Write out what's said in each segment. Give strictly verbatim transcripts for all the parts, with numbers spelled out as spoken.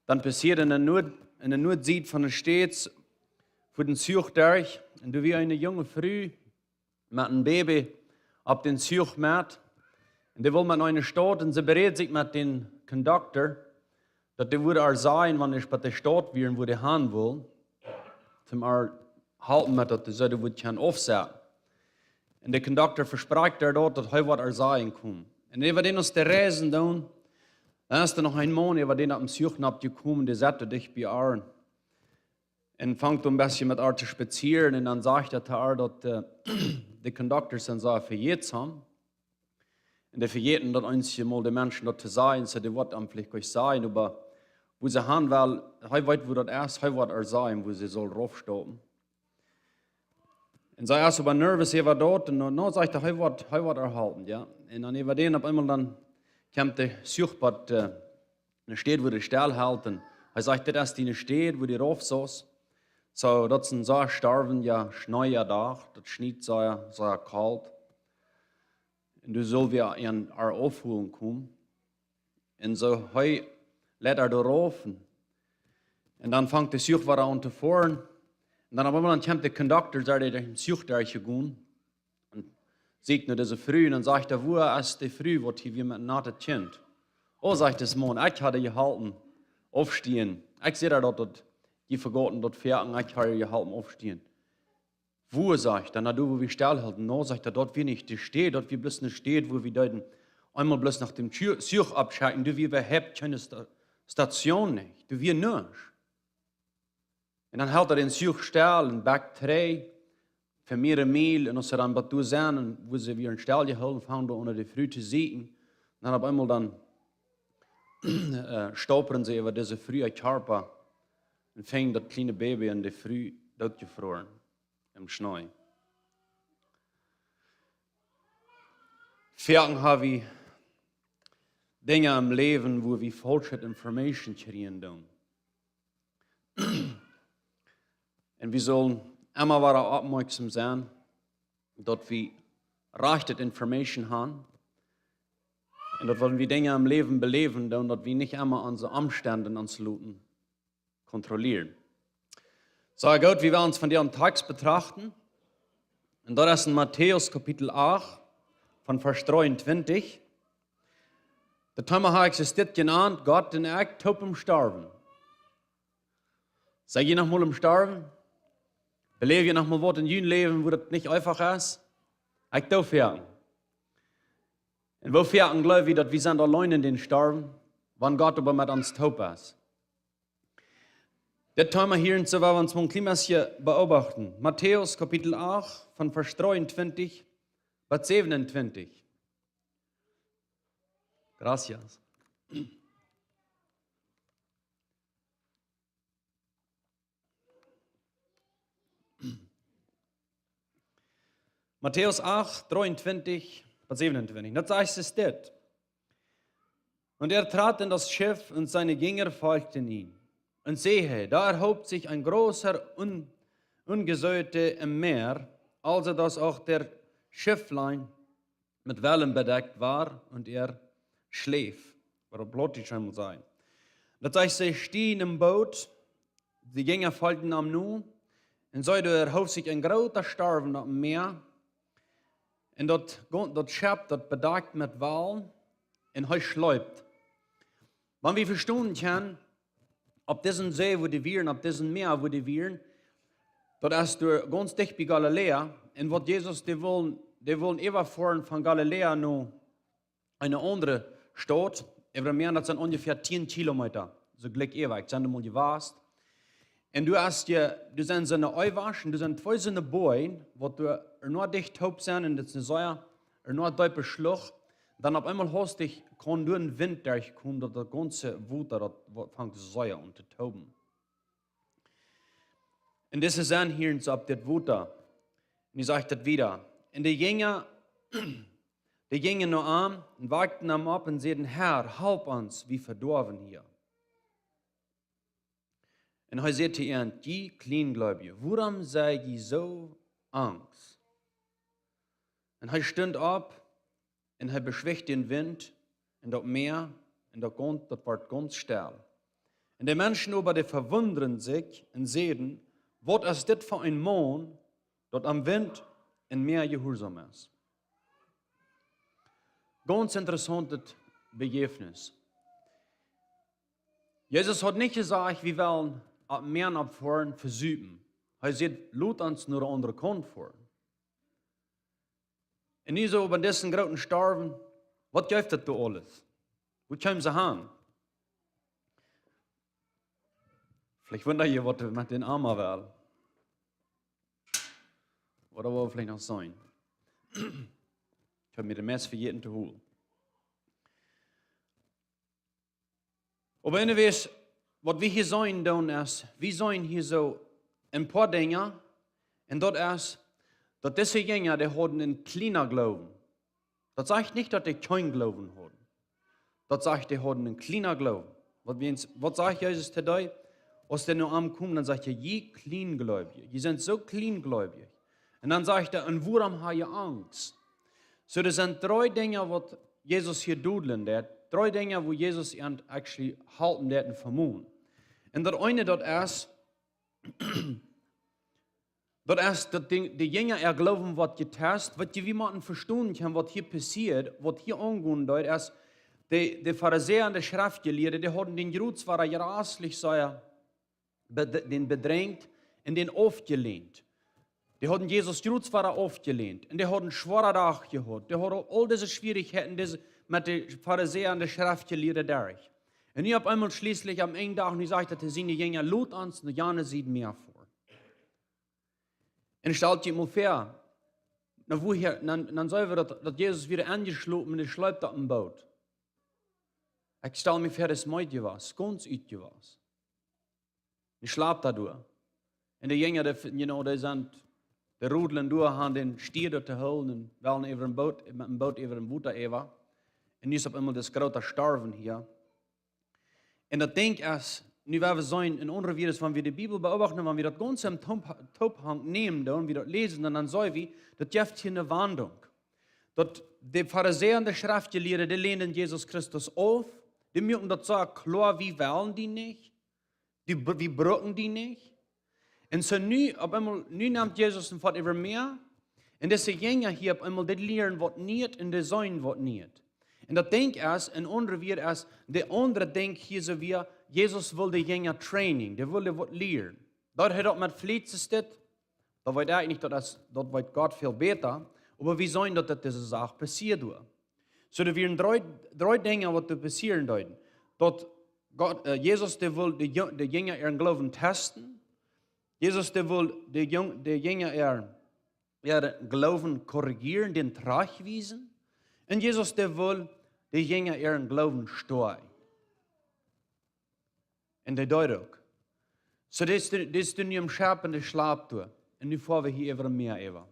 Dan passieed en de Nuad, en de Nuadsied von de States, fa dän Zuch derch, un doa wia eene junge Fru met een Baby opp dän Zuch met. Un dee wull met no eene Staut un see beräd sikj met dän Conductor, daut dee wudd ar sajen, wan dee bie de Staut wieren, wua dee han wull, toom ar halpen met daut dee soo wudd kjennen aufsetten. Un de Conductor vesprakjt ar daut, daut hee wudd ar sajen komen. Un äwa dän aus dee reisen doonen, dan es doa noch een Maun, äwa dän opp dän Zuch nopp jekomen, dee sat doa dicht bie ar un fangt een bät met ar to spazieren. Un dan sajcht hee to ar, daut, äh, de Conductors sent sea vejätsom. Un dee vejäten daut eenjemol de Menschen daut to sajen, soo dee woat am veleicht jlikj sajen, oba wua see han well, hee weet, wua daut es, hee woat ar sajen, wua see saul raufstaupen. Un see es oba nervous äwa daut, un no, no sajcht hee, hee woat, hee woat ar halpen, jo. Un dan äwa dän opp eemol dan kjemt de Zuch bie, äh, eene Städ, wua dee stell helt, un hee sajcht, dit es dee Städ, wua dee rauf saust. Soo, daut es een sea storwja, schneeja Dach, daut schniet sea, sea kolt. Un doa sull wie an ar aufholen komen. Un soo, hee leit ar doa rauf. Un dan fangt de Zuch wada aun to foaren. Un dan opp eemol dan kjemt de Conductor, dee derch dän Zuch derchjegonen. Un sieekjt no dise Fru un dan sajcht hee, wua es dee Fru, waut hia wia met een natet Kjint? O, sajcht dis Maun, ekj haud jeholpen aufstonen. Ekj säd ar daut, daut jie vegauten daut Foaken, ekj haud jeholpen aufstonen. Wua, sajcht hee, na doa, wua wie stell hilden? No, sajcht hee, daut wia nich de Städ, daut wia bloos eene Städ, wua wie deeden eemol bloos no dän Zu-, Zuch aufschekjen, doa wia äwahaupt kjeene Sta-, Station nich, doa wia nuscht. Un dan helt hee dän Zuch stell un backt trigj fa mearere Miel, un aus see dan bie doa sent, un wua see wieren stell jehoolen, fangen doa unja dee Fru to sieekjen. Un dan opp eemol dan, äh, stolpren see äwa dise Fru äa Kjarpa un finjen daut kjliene Baby un de Fru dootjefroaren em Schnee. Foaken ha wie Dinja em Läwen, wua wie faulsche Information kjrieen doonen. Un wie sellen emma wada oppmoakjsom sennen, daut wie rajchte Information haben. Un daut, wan wie Dinja em Läwen beläwen, dan daut wie nich emma onse Omstend ons loten kontrollieren. Soo, goot, wie wellen ons vondoag een Tekst betrachten. Un daut es en Matäus Kapitel acht, von Varsch dreeuntwintich. Daut Thema hab ekj soo jenant, Gott un ekj toop em Storwen. Sent jie noch mol em Storwen? Beläft jie noch mol waut en jun Läwen, wua daut nich eefach es? Ekj doo foaken. Un woo foaken jleew wie, daut wie sent auleen en dän Storwen, wan Gott oba met ons toop es. Dit Thema hia, un soo wellen wie ons mol een kjlien bät beobachten. Matäus Kapitel acht, von Varsch dreeuntwintich bat säwenuntwintich. Gracias. Matäus acht, dreeuntwintich bat säwenuntwintich. Daut sajcht es dit. Und er trat in das Schiff und seine Jünger folgten ihm. Und siehe, da erhob sich ein großer Un-, Ungesäude im Meer, also dass auch der Schifflein mit Wellen bedeckt war und er schlief. Waut daut Plautdietsch mol sajcht. Daut sajcht, see stiegen em Boot, de Jinja foljden am no, un soo, doa erhoof sikj een groota Storm opp daut Mäa, un daut, daut Schepp, daut bedakjt met Wellen, un hee schleep. Wan wie vestonen kjennen, opp dise See, wua dee wieren, opp dise Mäa, wua dee wieren, daut es doa gaunz dicht bie Galiläa. Un waut Jesus, dee wull, dee wull äwafoaren von Galiläa no eene aundre Staut. Äwa Mäa, daut sent onjefäa tieen Kilometa. Soo jlikj äwa, ekj sie doa mol jewast. Un doa es je, doa sent soone Eewaschen, doa sent twee soone Bojen, waut doa ea dicht toop sent, un daut es een sea, ea deepa Schlucht. Dan opp eemol haustich kaun doa een Wint derchkomen, daut daut gaunze Wota, daut wo-, fangt sea aun to toben. Un dise sent hia eenst opp dit Wota. Un hee sajcht daut wieda. Un de Jinja, dee jinjen no am un wakjten am opp un säden: "Herr, help ons, wie vedoawen hia." Un hee säd to an: "Jie Kjliengleewje, wuarom sie jie soo angst?" Un hee stunt opp un hee beschwicht dän Wint un daut Mäa un daut gaunz, daut wort gaunz stell. Un de Menschen oba, dee vewundren sikj un säden: Waut es dit fa een Maun, daut aum Wint un Mäa jehuarsom es? Gaunz interessauntet Bejäwnis. Jesus haud nich jesajcht: Wie wellen opp Mäa oppfoaren, vesupen. Hee säd: Lot ons no de aundre Kaunt foaren. Un nu soo bie disen grooten Storm, waut jeft daut doa aules? Wua kjeemen see han? Veleicht wundren jie, waut met dän Ama well. Ooda waut veleicht noch sennen. Ekj hab mie de Mess vejäten to holen. Oba anyways, waut wie hia seenen doonen es, wie seenen hia soo een poa Dinja, un daut es, daut dise Jinja, dee hauden een kjlienen Gloowen. Daut sajcht nich, daut dee kjeen Gloowen hauden. Daut sajcht, dee hauden een kjlienen Gloowen. Waut, wie ons, waut sajcht Jesus to dee? Aus dee no am kjeemen, dan sajcht hee: Jie Kjliengleubje, jie sent soo kjliengleubje. Un dan sajcht hee: Un wuarom ha jie Angst? Soo, doa sent dree Dinja, waut Jesus hia dodlen deed. Dree Dinja, wua Jesus an actually halpen deed un vemonen. Un daut eene, daut es, daut es, daut de, de Jinja äa Gloowen woat jetest. Waut jie, wie motten vestonen kjennen, waut hia passieet, waut hia aungonen deed, es, de, de Farisäa un de Schreftjelieede, dee hauden dän Jrod sea jreslich sea bed-, dän bedrenjt un dän aufjelehnt. Dee hauden Jesus jrod sea aufjelehnt. Un dee hauden schwoare Doag jehaut. Dee hauden aul dise Schwierichkjeiten, dise, met de Farisäa un de Schreftjelieede derch. Un nu opp eemol schlieslich aum eenen Dach, nu sajcht hee to siene Jinja: Lot ons no jane Sied Mäa foaren. Un stalt junt mol väa, na, wua hee, dan, dan seenen wie daut, daut Jesus wada enjeschlopen un hee schleept opp een Boot. Ekj stal mie väa, daut es meed jewast, gaunz ut jewast. Hee schlapt doa. Un de Jinja, dee, you know, dee sent, dee rodlen doa, han dän Stia doa to hoolen un wellen äwa een Boot, met een Boot äwa een Wota äwa. Un nu es opp eemol dis groota Storm hia. Un daut Dinkj es, nu woa wie seenen, en aundre Wieed, wan wie de Bibel beobachten, wan wie daut gaunz em Toop-, Toophank nämen, dan wie daut läsen, dan, dan seenen wie, daut jeft hia eene Wandlunk. Daut de Farisäa un de Schreftjelieede, dee länden Jesus Christus auf, dee moaken daut soo kloa: Wie wellen die nich. Die, wie brucken die nich. Un soo nu, opp eemol, nu nemt Jesus een Foat äwa Mäa. Un dise Jinja hia opp eemol, dee lieren waut niet un dee seenen waut niet. Un daut Dinkj es, en aundre Wieed es, de aundre Dinkj hia soo wia, Jesus wull de Jinja training, dee wull waut lieren. Daut haud daut met Fleesch to doonen, daut weet ekj nich, daut es, daut weet Gott väl bäta, oba wie seenen, daut daut dise Sach passieed doa. Soo, doa wieren dree, dree Dinja, waut doa passieren deeden. Daut Gott, äh, Jesus, dee wull de Jü-, de Jinja äaren Gloowen testen. Jesus, dee wull de Jung-, de Jinja äaren, äaren Gloowen korrigieren, dän trajchtwiesen. Un Jesus, dee wull de Jinja äaren Gloowen stoakjen. Un dee deed uk. Soo, dee es de, dee es de nu em Schepp un dee schlapt doa. Un nu foa wie hia äwa Mäa äwa.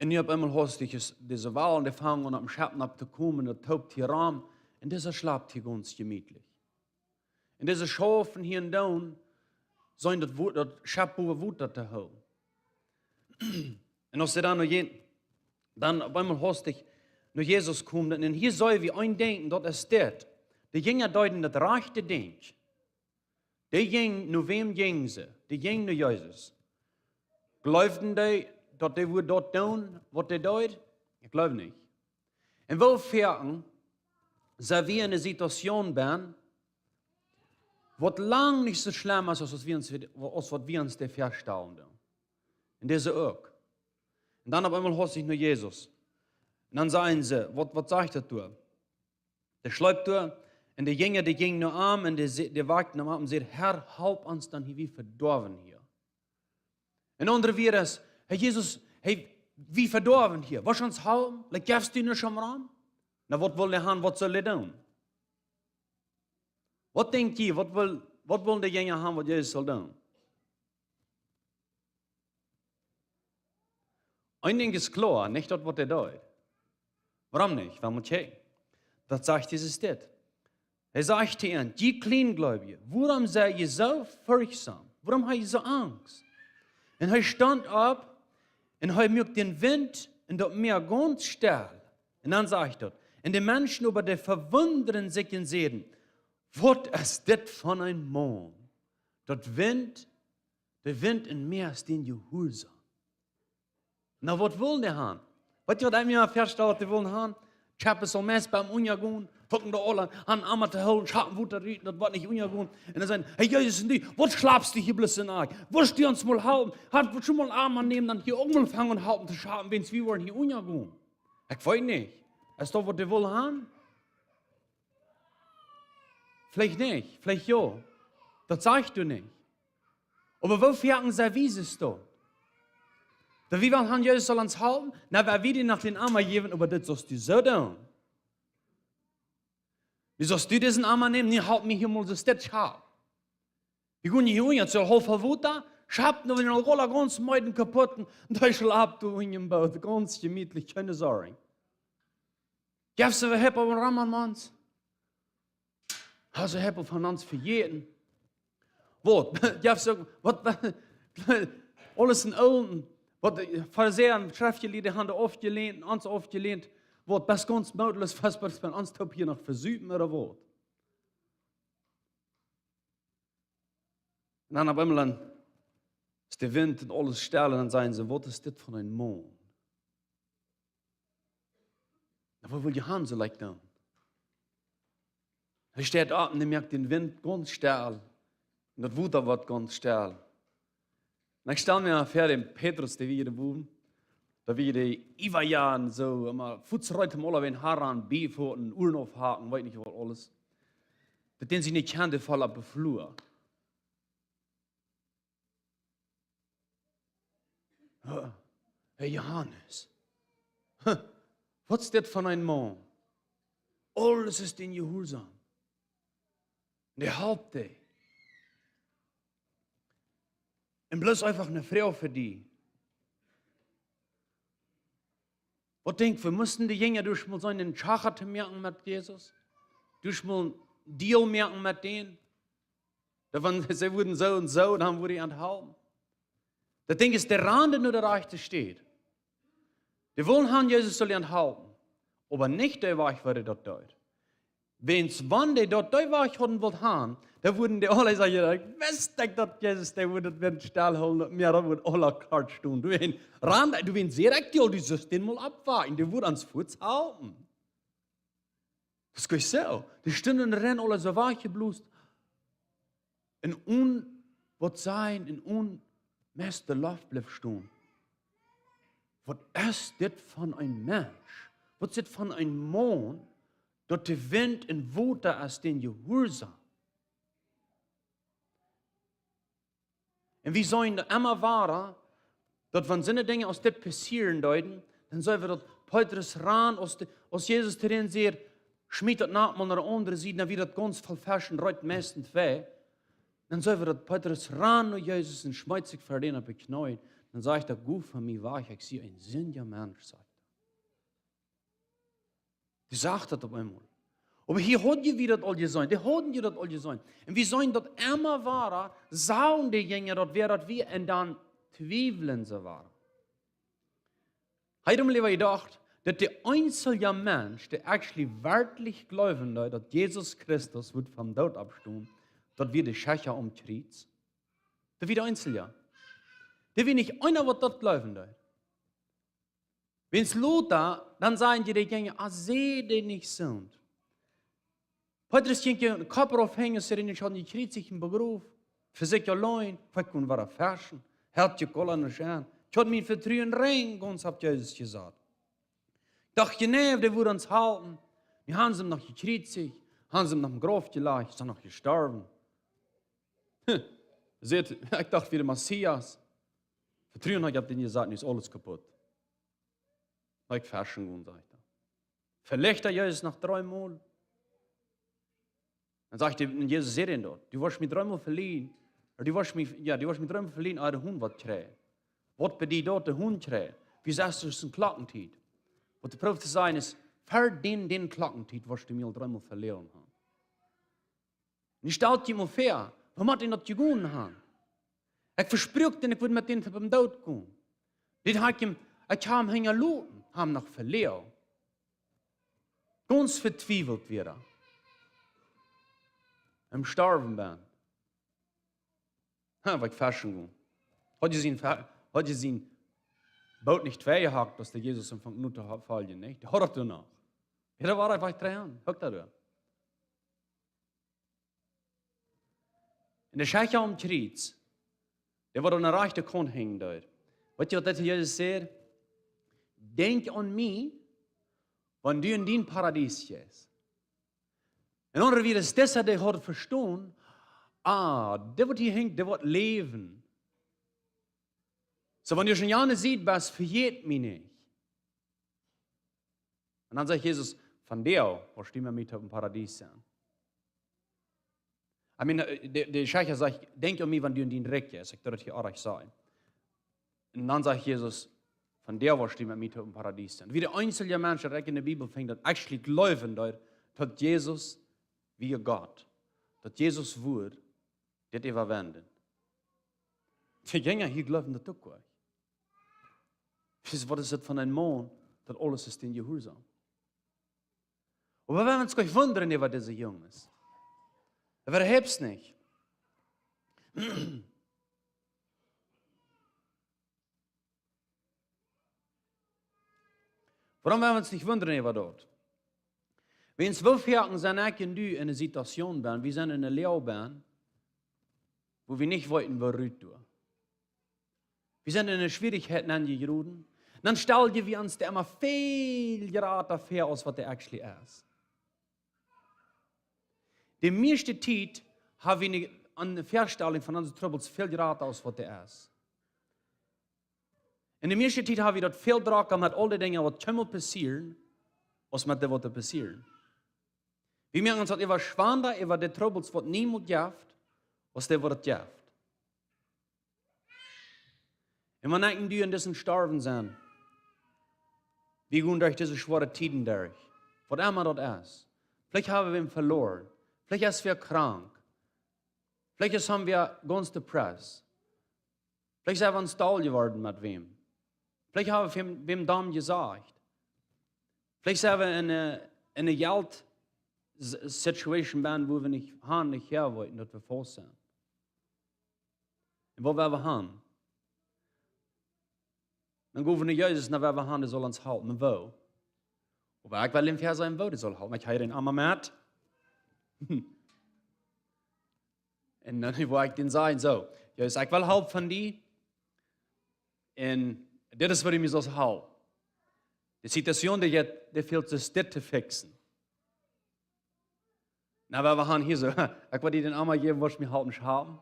Un nu opp eemol haft sikj dise Walen, dee fangen aun opp däm Schepp nopp to komen, daut toopt hia rom. Un dise schlapt hia gaunz jemietlich. Un dise schaufen hia un doa, soo daut Wo-, daut Schepp bowen Wota to hoolen. Un aus see dan no je-, dan opp eemol haustich no Jesus komen, un hia seenen wie een Dinkj, daut es dit. De Jinja deeden daut rajchte Dinkj. Dee jinjen, no wäm jinjen see? Dee jinjen no Jesus. Jleewden dee, daut dee wudd daut doonen, waut dee deed? Ekj jleew nich. Un woo foaken sent wie en eene Situation bennen, waut lang nich soo schlemm es, aus, aus wie ons, aus waut wie ons daut väastalen doonen. Un dise uk. Un dan opp eemol haustich no Jesus. Un dan sajen see: Waut, waut sajcht daut doa? Dee schleept doa, un de Jinja, dee jinjen no am, un dee se-, dee woakten am opp un säden: Herr, halp ons dan hia, wie vedoawen hia. Un aundre Wieed es: Herr Jesus, hey, wie vedoawen hia, woascht ons halpen? Like, jefst du nich om Rom? Na, waut wull hee han, waut sull hee doonen? Waut denkj jie, waut wull, waut wullen de Jinja han, waut Jesus sull doonen? Een Dinkj es kloa, nich daut, waut hee deed. Wuarom nich? Well wie kjikjen. Daut sajcht Jesus dit. Hee sajcht to an: Jie Kjleengleewje, wuarom sie jie soo ferchtsom? Wuarom ha jie soo Angst? Un hee stunt opp un hee muak dän Wint un daut Mäa gaunz stell. Un dan sajcht daut: Un de Menschen oba, dee vewundren sikj un säden: Waut es dit von een Maun? Daut Wint, de Wint un Mäa es dän jehuarsom. Na, waut wullen dee han? Weetst du, waut ekj mie väastald, waut dee wullen han? Schapp saul meist bie am unjagonen, foaken doa aula aun, aun Ama to hoolen, schappen Wota rut, daut woat nich unjagonen. Un dan sajen: "Hey, Jesus, un du, waut schlapst du hia bloos en Akj? Wurscht du ons mol halpen? Hast du mol Ama nämen, dan hia uk mol aunfangen halpen to schappen, wiels wie woaren hia unjagonen." Ekj weet nich. Es daut, waut dee wullen han? Veleicht nich, veleicht jo. Daut sajchst du nich. Oba woo foaken sent wie soo? Daut wie wellen han, Jesus saul ons halpen, na, wan wie dän noch dän Ama jäwen, oba dit saust du soo doonen. Woo saust du disen Ama nämen? Nä, halp mie hia mol soo een Stekj schappen. Wie gonen hia unja, soo haulf voll Wota, schappen, dan woaren aula gaunz meed un kaputt, un dee schlapt doa unja em Boot, gaunz jemietlich, kjeene Sorj. Jeff see Heppe von Raman, Mans? Hast du Heppe von ons vejäten? Waut? Jeff see, waut, aules en Oolen, waut de Farisäa un Schreftjelieede haben aufjelehnt, ons aufjelehnt, waut, best gaunz mootloos, waut, waut von ons toop hia noch vesupen, ooda waut? Un dan opp eemol dan es de Wint un aules stell un dan sajen see: "Waut es dit von een Maun?" Na, waut wull Johanes soo leicht doonen? Hee steit opp un hee moakt dän Wint gaunz stell. Un daut Wota woat gaunz stell. Un ekj stal mie väa dän Petrus, dee wia doa bowen, daut wia dee Iwajan soo, emma fuats reed em aulawäajen han, Biefoten, Uaren aufhacken, weet nich waut aules. Daut dän see nich kjanden, foll opp de Flua. Hey, Johanes. Huh. Waut es dit von een Maun? Aules es dän jehuarsom. Dee halpt dee. Un bloos eefach eene Froag fa die. Waut denkjst du, musten de Jinja doa mol soo een Schacha moaken met Jesus? Doa mol een Deal moaken met dän? Daut wan see wudden soo un soo, dan wudd hee an halpen. Daut Dinkj es, dee randen no de rajchte Städ. Dee wullen han, Jesus saul an halpen. Oba nich dee Wajch, woo hee daut deed. Wiels wan dee daut dee Wajch hauden wullt han, dan wudden dee aula sajen: "Ekj wist, ekj, daut Jesus, dee wudd daut Wint stell hoolen, daut Mäa, daut wudd aula kort stonen." Du, een Rand, du, een Seerekjtiel, du sust dän mol oppwaken, dee wudd ons fuats halpen. Daut es goot soo. Dee stunden ren, aula soo wajchjeblost. Un un, waut sajen, un un, meist de Loft bleef stonen. Waut es dit von een Mensch? Waut es dit von een Maun, daut de Wint un Wota es dän jehuarsom? Un wie seenen daut emma wada, daut wan soone Dinja aus dit passieren deeden, dan seenen wie daut Petrus rand, aus de, aus Jesus to dän säd: "Schmiet daut Nat mol no de aundre Sied", dan wia daut gaunz voll Fesch un reed meist twee. Dan seenen wie daut Petrus rand no Jesus un schmeet sikj ver dän opp de Kjneeen. Dan sajcht hee: "Go von mie wajch, ekj sie een sindja Mensch", sajcht hee. Dee sajcht daut opp eemol. Oba hia hauden wie daut aul jeseenen, dee hauden wie daut aul jeseenen. Un wie seenen daut emma wada, sagen de Jinja daut, wäa daut wia, un dan twiewlen see wada. Hee haud mie leewa jedocht, daut de eensja Mensch, dee actually werkjlich jleewen deed, daut Jesus Christus wudd vom Doot oppstonen, daut wia de Schächa aum Kjriez. Daut wia de eensja. Doa wia nich eena, waut daut jleewen deed. Wiels lota, dan sajen dee, de Jinja: "Ah, see dee nich soont?" Petrus jinkj dän Kopp rauf henjen, see dän nich, hauden dän jekjriezicht un begroft. Fa sikj auleen, fa ekj kunn wada feschen. Hee haud je kolla ne Schen. Ekj haud mien Vetruen rein gaunz opp Jesus jesat. Docht je, nä, dee wudd ons halpen. Nu haben see am noch jekjriezicht, haben see am noch em Grauf jelajcht, es noch jestorwen. Hm. Sajcht: "Ekj docht, wia de Messias. Vetruen haud ekj opp dän jesat, nu es aules kaputt. Ekj feschen gonen", sajcht hee. Velicht hee Jesus noch dreemol. Dan sajcht hee, un Jesus säd am daut: "Du woascht mie dreemol velieren. Ooda du woascht mie, jo, du woascht mie dreemol velieren, ea de Hon woat kjreien." Waut bediet daut, de Hon kjreien? Wie sajcht, daut es eene Klockentiet. Waut hee proowt to sajen es: "Ver dän, dän Klockentiet woascht du mie aul dreemol velieren haben." Nu stalt junt mol väa, woo mott daut jegonen haben? Ekj vespruak dän, ekj wudd met dän toop em Doot komen. Dit haud ekj am, ekj hab am hinjaloten, hab am noch velieren. Gaunz vetwiewelt wia hee. em Storwen bie. Ha, woo ekj feschen gonen. Haud jie sien, Fe- haud jie sien Boot nich tweijehakt, aus de Jesus aunfunk no to foljen, nich? Dee haud daut doa noch. Jo, daut wia eefach dreien. Huck daut doa. Un de Schächer aum Kjriez, dee wort aun de rajchte Kaunt henjen deed. Weetst du, waut daut Jesus säd? Denkj aun mie, wan du en dien Paradies jeist. En aundre Wieed, es disa, dee haud vestonen, ah, dit waut hia henjt, dit woat läwen. Soo, wan du aun jane Sied best, vejät mie nich. Un dan sajcht Jesus, vondoag woascht du met mie toop em Paradies sennen. I mean, äh, de, de Schächer sajcht, denkj aun mie, wan du en dien Rikj jeist. Ekj deed daut hia oajch sajen. Un dan sajcht Jesus, vondoag woascht du met mie toop em Paradies sennen. Woo de eensje Menschen, daut ekj en de Bibel finj, daut actually jleewen deeden, daut Jesus wia Gott. Daut Jesus wudd dit äwawenden. De Jinja hia jleewen daut uk nich. Waut es daut von een Maun, daut aules es dän jehuarsom? Oba wie woaren ons nich wundren äwa dise Junges. Wie haben nich. Wuarom woaren wie ons nich wundren äwa daut? Wiels woo foaken sent ekj un du en eene Situation benn, wie sent en eene Loag benn, wua wie nich weeten, woo rut doa. Wie sent en eene Schwierichkjeit nenjeroden. Dan stal wie ons daut emma väl jrata väa aus waut et actually es. De mieeschte Tiet hab wie eene, eene Väastellunk von onse Trubbels väl jrata aus waut et es. Un de mieeschte Tiet hab wie daut väl drocker met aul de Dinja waut kjennen passieren, aus met dee waut passieren. Wie moaken ons daut äwa schwanda, äwa de Trubbels waut niemols jeft, aus dee waut et jeft. Un wan ekj un du en disen Storwen sent, wie gonen derch dise schwoare Tieden derch. Waut emma daut es. Veleicht hab wie wäm veloaren. Veleicht es wäa krank. Veleicht es, sent wie gaunz depressed. Veleicht sent wie ons doll jeworden met wäm. Veleicht hab wie wäm, wäm domm jesajcht. Veleicht sent wie en eene, en eene Jelt s-, Situation benn, wua wie nich han, nich her weeten, daut wie faust sent. Un woo woa wie han? Dan go wie no Jesus, no wäa wie han, dee saul ons halpen. Woo? Oba ekj well am väasajen, woo dee saul halpen. Ekj hia dän emma met. Un dan woa ekj dän sajen, soo, Jesus, ekj well Help von die. Un dit es waut du mie saust halpen. De Situation, dee jeit, dee fält, es dit to fixen. No, wäa wie han hia soo, ekj woa die dän emma jäwen, woascht mie halpen schaufen.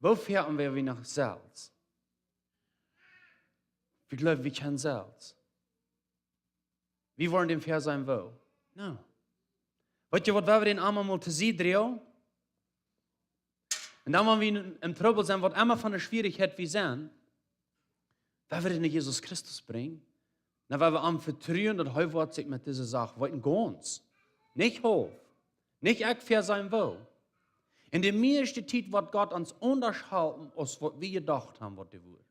Woo foaken woa wie noch selfst? Wie jleewen, wie kjennen selfst. Wie woaren dän väasajen, woo? No. Weetst du waut, woa wie dän emma mol to Sied droagen? Un dan, wan wie en, en Trubbel sent, waut emma von de Schwierichkjeit wie sent, woa wie dän no Jesus Christus brinjen, dan woa wie am vetruen, daut hee woat sikj met dise Sach weeten, gaunz. Nich haulf. Nich ekj väasajen, woo. Un de mieeschte Tiet woat Gott ons aundasch halpen, aus waut wie jedocht haben, waut dee wudd.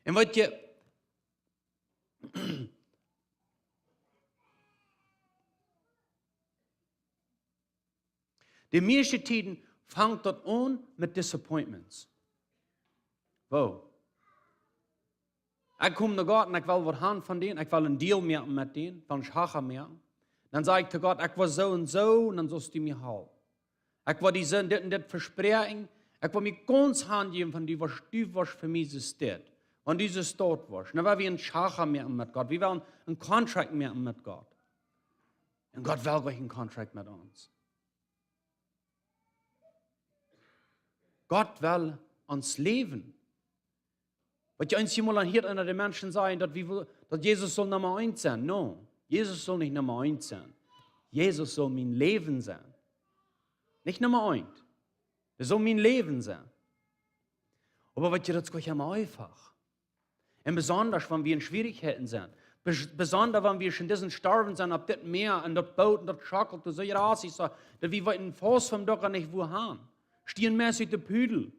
Un weetst du, de mieeschte Tieden fangt daut aun met Disappointments. Woo? Ekj kom no Gott un ekj well waut han von dän, ekj well een Deal moaken met dän, ekj well een Schacha moaken. Dan saj ekj to Gott, ekj woa soo un soo, un dan saust du mie halpen. Ekj woa die soo dit un dit vespräakjen. Ekj woa mie gaunz hanjäwen, wan du woascht, du woascht fa mie soo steit. Wan du soo steit woascht. Dan woa wie een Schacha moaken met Gott. Wie wellen een Contract moaken met Gott. Un Gott well nich een Contract met ons. Gott well ons Läwen. Waut jie eensjemol aun hieet, eena de Menschen sajen, daut wie, daut Jesus saul Numma eent sennen. No, Jesus saul nich Numma eent sennen. Jesus saul mien Läwen sennen. Nich Numma eent. Dee saul mien Läwen sennen. Oba weetst du, daut es nich emma eefach. Un besonda, wan wie en Schwierichkjeiten sent. Bes-, besonda, wan wie en disen Storwen sent, opp dit Mäa, un daut Boot, un daut schaukelt, un soo, jo, daut es soo, daut wie weeten faust vom Dock nich, wua han. Stiejen Menschen ut de Pudel.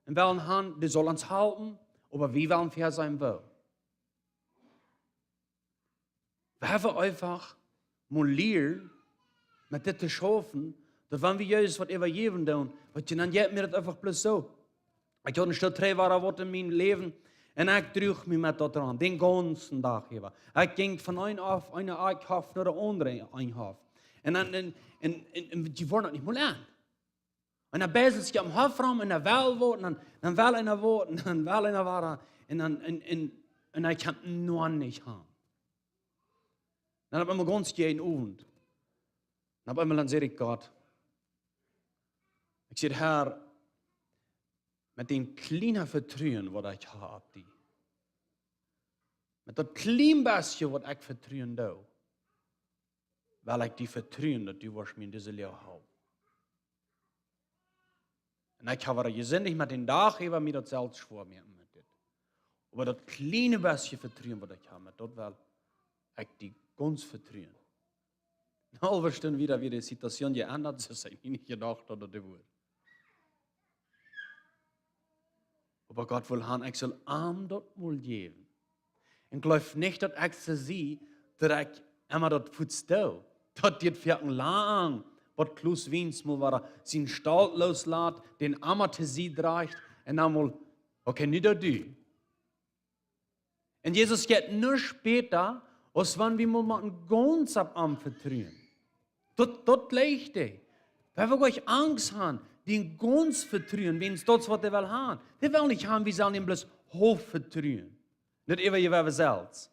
Un wellen han, dee saul ons halpen, oba wie wellen väasajen, woo. Wie haben einfach mol lieren, met dit to schaufen, daut wan wie Jesus waut äwajäwen doonen, waut je, dan jeit mie daut einfach bloos soo. Ekj haud een Stoot Träwada waut en mien Läwen, un ekj druach mie met daut aun, dän gaunzen Dach äwa. Ekj jinkj von een Hoff, een Hoff no dän aundren Hoff. Un dan, un, un, un, un dee wieren daut nich mol aun. Un dan beisel ekj aum Hoff rom, un dan well waut, un dan, dan well eena waut, un dan well eena wada, un dan, un, un, un ekj kaun noch nich han. Dan opp eemol gaunz jäajen Owent. Un opp eemol dan säd ekj Gott, ekj säd: "Herr, met dän kjlienen Vetruen waut ekj hab opp die, met daut kjliene bät waut ekj vetruen doo, well ekj die vetruen daut du woascht mie en dise Loag hoolen." Un ekj hab wada jesindicht, met dän Dach äwa mie daut selfst schwoa moaken met dit. Oba daut kjliene bät Vetruen waut ekj hab, met daut well ekj die gaunz vetruen. Eene haulwe Stund wieda wia de Situation jeendat, soo aus ekj nich jedocht haud daut dee wudd. Oba Gott well han, ekj sull am daut mol jäwen. Un jleew nich daut ekj soo sie, daut ekj emma daut fuaz doo. Daut diet foaken lang, waut Klaus Wiens mol wada sien Stolt looslat, dän emma to Sied drajcht, un dan mol: "Okay, nu doo du." Un Jesus jeit nuscht bäta, aus wan wie mol motten gaunz opp am vetruen. Daut, daut leicht dee. Wie haben goanich Angst han, dän gaunz vetruen, wiels daut es waut hee well han. Hee well nich han, wie sellen am bloos haulf vetruen. Daut äwa wie selfst.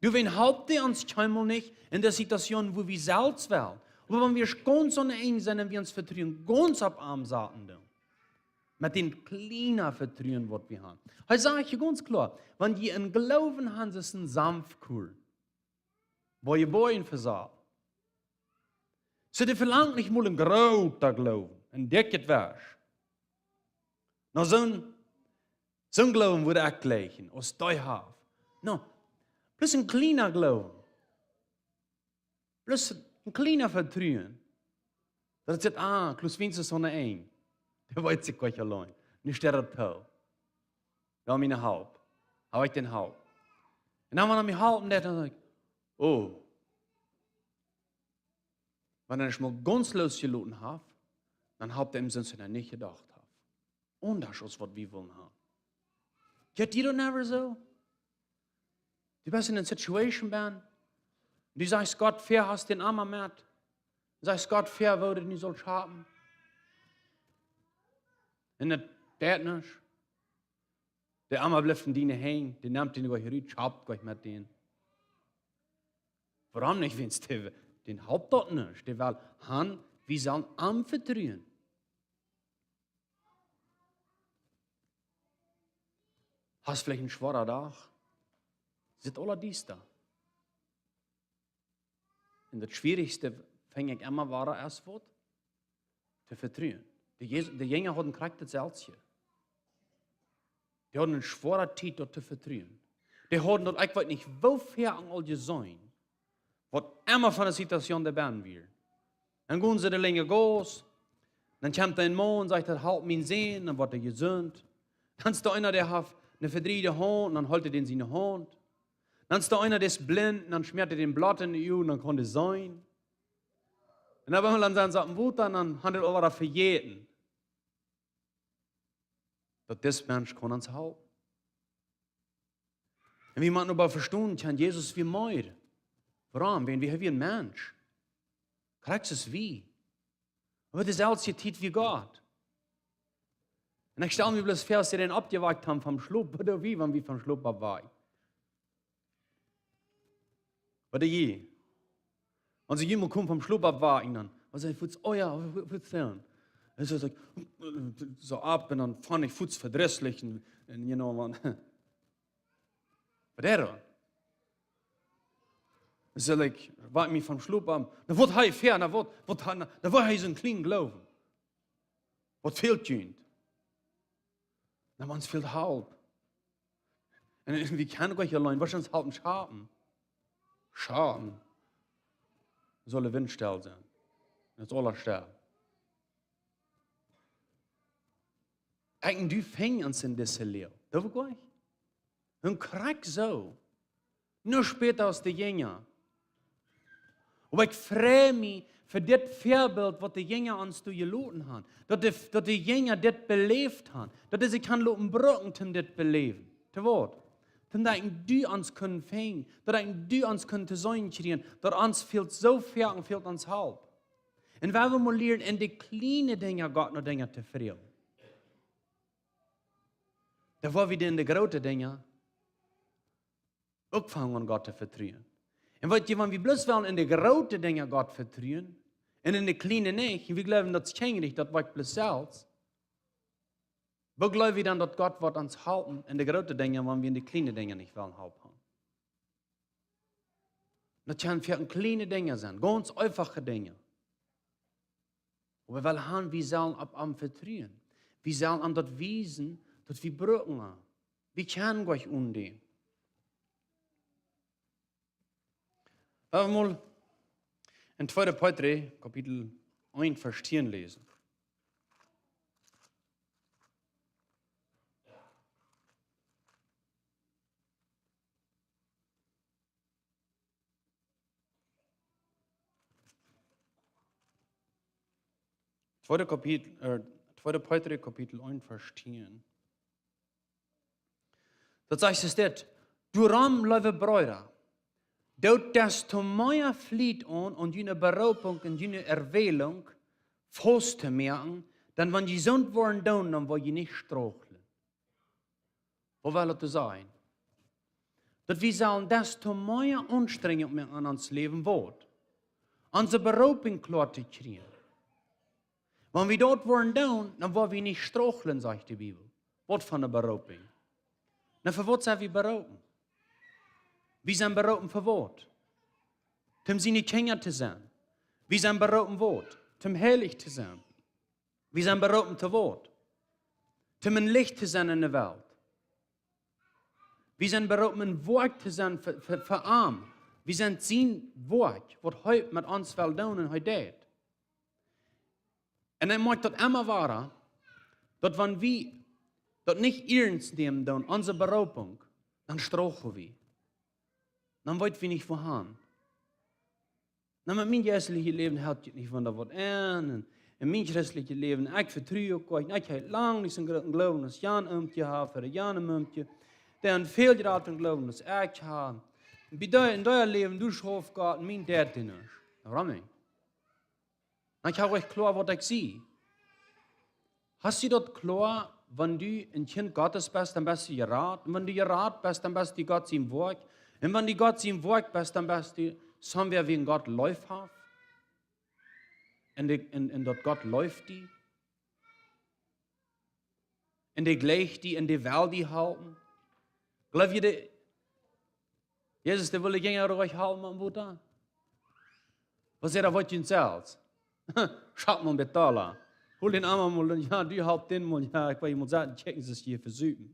Du, wan halpt dee ons kjeenmol nich en de Situation, wua wie selfst wellen. Oba wan wie gaunz aun eent sent un wie ons Vetruen gaunz opp am saten doonen, met dän kjlienen Vetruen waut wie han. Hee sajcht je gaunz kloa, wan jie een Gloowen han, daut es een Samfkuarn, wua je Boajen fa saten. Soo, dee velangt nich mol een groota Gloowen, een dikjet Werk. No, soon, soon Gloowen wudd ekj jlikjen, aus dee haft. No, bloos een kjliena Gloowen. Bloos een kjliena Vetruen. Daut et sajcht: "Ah, Klaus Wiens es aun de Enj. Dee weet sikj goanich auleen. Nu steit hee too. Well mie halpen. Hab ekj dän halpen?" Un dan, wan hee mie halpen deit, dan saj ekj: "Oh." Wan hee mol gaunz loosjeloten haft, dan halpt hee am, soo aus hee nich jedocht haft. Aundasch aus waut wie wellen han. Jeit die daut never soo? Du best en eene Situation benn. Du sajchst Gott: "Woo hast dän emma met?" Du sajchst Gott: "Woo woat daut nu soo schaufen?" Un daut deit nuscht. Dee emma blift en diene Henj, dee nemt dän goanich rut, schauft goanich met dän. Wuarom nich? Wiels dee, dän halpt daut nich. Dee well han, wie sellen am vetruen. Hast veleicht een schwoaren Dach. Sitt aules diesta. Un daut Schwierichste, finj ekj emma, wia es waut? To vetruen. De Jes-, de Jinja hauden krakjt daut selwje. Dee hauden eene schwoare Tiet daut to vetruen. Dee hauden daut, ekj weet nich woo väl aul jeseenen, waut emma fa eene Situation doa benn wia. Dan gonen see de Lenj Gauss, dan kjemt een Maun, sajcht: "Halpt mien Sän", dan woat hee jesunt. Dan es doa eena, dee haft eene vedreide Haunt, dan helt hee dän siene Haunt. Dan es doa eena, dee es blint, dan schmäat hee dän Bloot en de Uagen, dan kaun dee seenen. Un dan, wan dan sent see opp däm Wota, dan haben see aul wada vejäten, daut dis Mensch kaun ons halpen. Un wie motten oba vestonen, kjennen Jesus, wie meed. Wuarom? Wiels wie, wie een Mensch. Krakjt soo aus wie. Oba daut es selwje Tiet wie Gott. Un ekj stal mie bloos väa, aus see dän oppjewakjt haben vom Schlop, waut doo wie, wan wie vom Schlop oppwaken? Waut doo jie? Wan see jemaunt komen vom Schlop oppwaken, dan, waut saj jie fuaz? Oh jo, fuaz dan. Un soo, soo, soo opp un dan funk ekj fuaz vedrisslich un, un, you know, wan. Waut doo jie dan? Soo, like, wak mie vom Schlop opp. Na, waut hee väa, na, waut, waut hee, na, na, waut hee soon kjlienen Gloowen. Waut fält junt? Na, ons fält Help. Un, un wie kjennen goanich auleen, waut es ons Help schaffen? Schaffen. Saul de Wint stell sennen. Daut es aules stell. Ekj un du finjen ons en dise Loag. Daut wia goot. Un krakjt soo. Nuscht bäta aus de Jinja. Oba ekj frei mie fa dit Väabilt, waut de Jinja ons doa jeloten haben. Daut de, daut de Jinja dit beläft haben. Daut dee sikj kjennen loten brucken, om dit beläwen. Too waut? Om daut du ons kunst finjen. Daut du ons kunst to seenen kjrieen. Daut ons fält soo väl un fält ons Help. Un wan wie mol lieren, en de kjliene Dinja Gott no Dinja to froagen, dan woa wie en de groote Dinja uk aunfangen, Gott to vetruen. Un weet jie, wan wie bloos wellen en de groote Dinja Gott vetruen un en de kjliene nich, un wie jleewen, daut es kjeen Rajcht, daut woat bloos selfst, woo jleew wie dan, daut Gott woat ons halpen en de groote Dinja, wan wie en de kjliene Dinja nich wellen Help haben? Daut kjennen foaken kjliene Dinja sennen, gaunz eenfache Dinja. Oba wie wellen haben, wie sellen opp am vetruen. Wie sellen am daut wiesen, daut wie brucken am. Wie kjennen nich onen dän. Lot ons mol en tweede Petrus, Kapitel eent, Varsch tieen läsen. Tweede Kapitel, äh, tweede Petrus Kapitel eent, Varsch tieen. Daut sajcht es dit: Doaromm, leewe Breeda, doot desto mea Fliet aun, aun june Beroopunk un june Erwählunk faust to moaken, dan wan jie soont woaren doonen, dan woa jie nich straucheln. Waut well daut sajen? Daut wie sellen desto mea Aunstrenjunk moaken en ons Läwen, waut? Onse Beroopunk kloa to kjrieen. Wan wie daut woaren doonen, dan woa wie nich straucheln, sajcht de Bibel. Waut fa eene Beroopunk? Na, fa waut sent wie beroopen? Wie sent beroopen fa waut? Om siene Kjinja to sennen. Wie sent beroopen waut? Om heilich to sennen. Wie sent beroopen to waut? Om een Licht to sennen en de Welt. Wie sent beroopen een Woakj to sennen fa, fa, fa am. Wie sent sien Woakj, waut hee met ons well doonen un hee deed. Un hee moakt daut emma woara, daut wan wie daut nich iernst nämen doonen, onse Beroopunk, dan straucheln wie. Dan weet wie nich, wua han. Na, met mien jeistlichet Läwen helt daut nich von doa waut aun. Un, un mien christlichet Läwen, ekj vetru uk Gott, ekj hab lang nich soon grooten Gloowen aus jan Omkje haft, ooda jan Omkje. Dan väl jratren Gloowen aus ekj hab. Bie dee, en dee Läwen, doa schauft Gott, mien deit dee nich. Wuarom nich? Dan ekj hab uk kloa, waut ekj sie. Hast du daut kloa, wan du een Kjint Gottes best, dan best du jerat. Un wan du jerat best, dan best du Gott sien Woakj. Un wan du Gott sien Woakj best, dan best du, soo aus wäa Gott leef haft. Un de, un, un daut Gott leeft die. Un dee jleicht die un dee well die halpen. Jleew jie, de, Jesus, dee wull de Jinja ruich halpen aum Wota? Waut säd hee, waut jie selfst? Schauft mol bie Tala. Hol dän Emma mol, jo, du halp dän mol, jo, ekj well mol sajen, kjikj, see hia vesupen.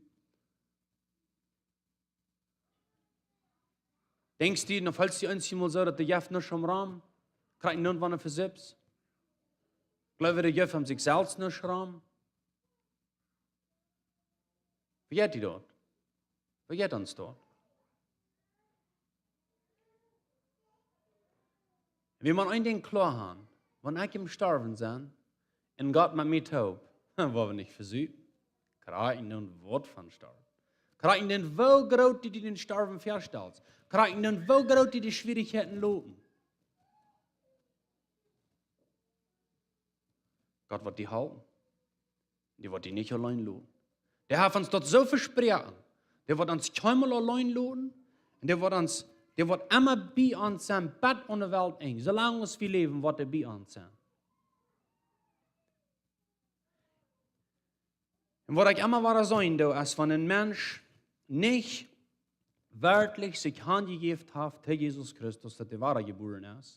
Denkjst du, dan felt sikj eent mol soo, daut dee jeft nuscht om Rom? Kjricht nuscht von de Versips? Jleew jie, dee jeft om sikj selfst nuscht rom? Woo jeit die daut? Woo jeit ons daut? Wie motten een Dinkj kloa haben. Wan ekj em Storwen sie, un Gott met mie toop, woa wie nich vesupen. Krakjt dan waut von Storwen. Krakjt dan, woo groot du die dän Storwen väastalst. Krakjt dan, woo groot du die de Schwierichkjeiten loten. Gott woat die halpen. Dee woat die nich auleen loten. Dee haft ons daut soo vesproaken. Dee woat ons kjeenmol auleen loten. Un dee woat ons, dee woat emma bie ons sennen, bat aun de Welt enj. Soo lang aus wie läwen, woat hee bie ons sennen. Un waut ekj emma wada seenen doo, es, wan een Mensch nich werkjlich sikj hanjejäft haft to Jesus Christus, daut hee wada jebuaren es,